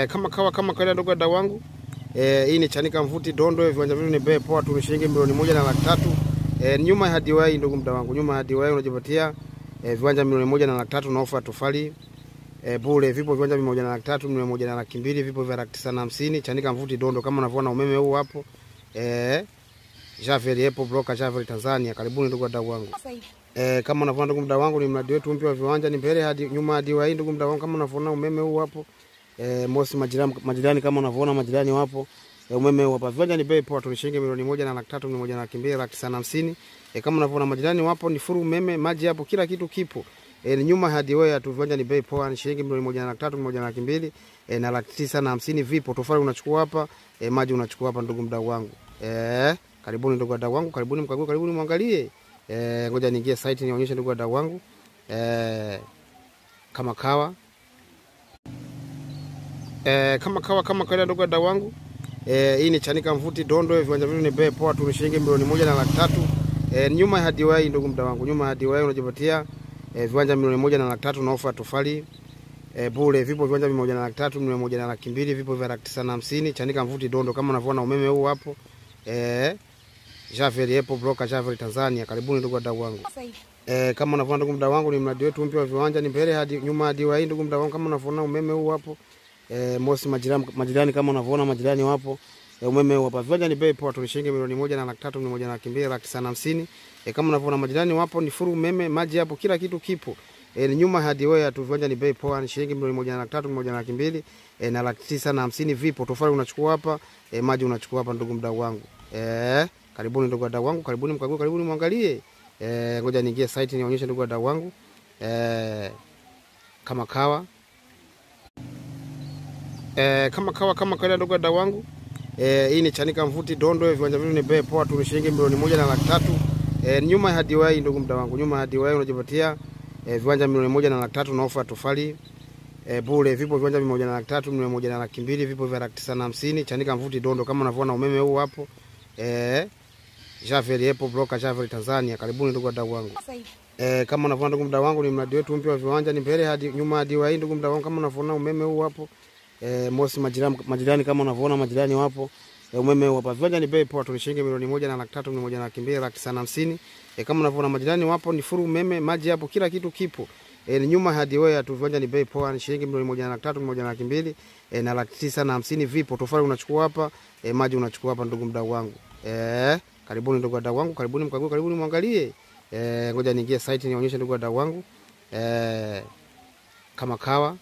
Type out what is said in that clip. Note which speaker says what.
Speaker 1: Kama kawa kama kawaida ndugu wadau wangu. Hii ni Chanika Mvuti Dondwe, viwanja vyetu ni bei poa tu, shilingi 1,300,000. Nyuma ya DY ndugu mdau wangu, nyuma ya DY unajipatia viwanja 1,300,000 na ofa tofali bure. Vipo viwanja 1,300,000, 1,200,000, vipo vya 950,000. Chanika Mvuti Dondwe, kama unavyoona umeme huu hapo. Javel Apple Broker, Javel Tanzania. Karibuni ndugu wadau wangu. Kama unavyoona ndugu mdau wangu, ni mradi wetu mpya wa viwanja, ni mbele hadi nyuma hadi DY ndugu mdau wangu, kama unavyoona umeme huu hapo. Mosi majirani kama unavyoona majirani wapo. Umeme huu hapa. Viwanja ni bei poa tu, shilingi 1,300,000, 1,200,000, 950,000. Kama unavyoona majirani wapo, ni furu umeme, maji hapo, kila kitu kipo. Ni nyuma hadi wewe tu, viwanja ni bei poa, ni shilingi 1,300,000, 1,200,000 na 950,000. Vipo tofali unachukua hapa, maji unachukua hapa ndugu mdau wangu. Karibuni ndugu wadau wangu, karibuni mkague, karibuni muangalie. Ngoja niingie site nionyeshe ndugu wadau wangu. Kama kawa. Kama kawa kama kawaida ndugu wadau wangu. Hii ni Chanika Mvuti Dondwe, viwanja vyetu ni bei poa tu, shilingi 1,300,000. Nyuma ya DY ndugu mdau wangu, nyuma ya DY unajipatia viwanja 1,300,000 na ofa tofali bure. Vipo viwanja 1,300,000, 1,200,000, vipo vya 950,000. Chanika Mvuti Dondwe, kama unavyoona umeme huu hapo. Javel Apple Broker, Javel Tanzania. Karibuni ndugu wadau wangu. Kama unavyoona ndugu mdau wangu, ni mradi wetu mpya wa viwanja, ni mbele hadi nyuma hadi DY ndugu mdau wangu, kama unavyoona umeme huu hapo. Mosi majirani kama unavyoona majirani wapo. Umeme huu hapa. Viwanja ni bei poa tu, shilingi 1,300,000, 1,200,000, 950,000. Kama unavyoona majirani wapo, ni furu umeme, maji hapo, kila kitu kipo. Ni nyuma hadi wewe tu, viwanja ni bei poa, ni shilingi 1,300,000, 1,200,000 na 950,000. Vipo tofali unachukua hapa, maji unachukua hapa ndugu mdau wangu. Karibuni ndugu wadau wangu, karibuni mkague, karibuni muangalie. Ngoja niingie site nionyeshe ndugu wadau wangu. Kama kawa. Kama kawa kama kawaida ndugu wadau wangu. Hii ni Chanika Mvuti Dondwe, viwanja vyetu ni bei poa tu, shilingi 1,300,000. Nyuma ya DY ndugu mdau wangu, nyuma ya DY unajipatia viwanja 1,300,000 na ofa tofali bure. Vipo viwanja 1,300,000, 1,200,000, vipo vya 950,000. Chanika Mvuti Dondwe, kama unavyoona umeme huu hapo. Javel Apple Broker, Javel Tanzania. Karibuni ndugu wadau wangu. Kama unavyoona ndugu mdau wangu, ni mradi wetu mpya wa viwanja, ni mbele hadi nyuma hadi DY ndugu mdau wangu, kama unavyoona umeme huu hapo. Mosi majirani kama unavyoona majirani wapo. Umeme huu hapa. Viwanja ni bei poa tu, shilingi 1,300,000, 1,200,000, 950,000. Kama unavyoona majirani wapo, ni furu umeme, maji hapo, kila kitu kipo. Ni nyuma hadi wewe tu, viwanja ni bei poa, ni shilingi 1,300,000, 1,200,000 na 950,000. Vipo tofali unachukua hapa, maji unachukua hapa ndugu mdau wangu. Karibuni ndugu wadau wangu, karibuni mkague, karibuni muangalie. Ngoja niingie site nionyeshe ndugu wadau wangu. Kama kawa.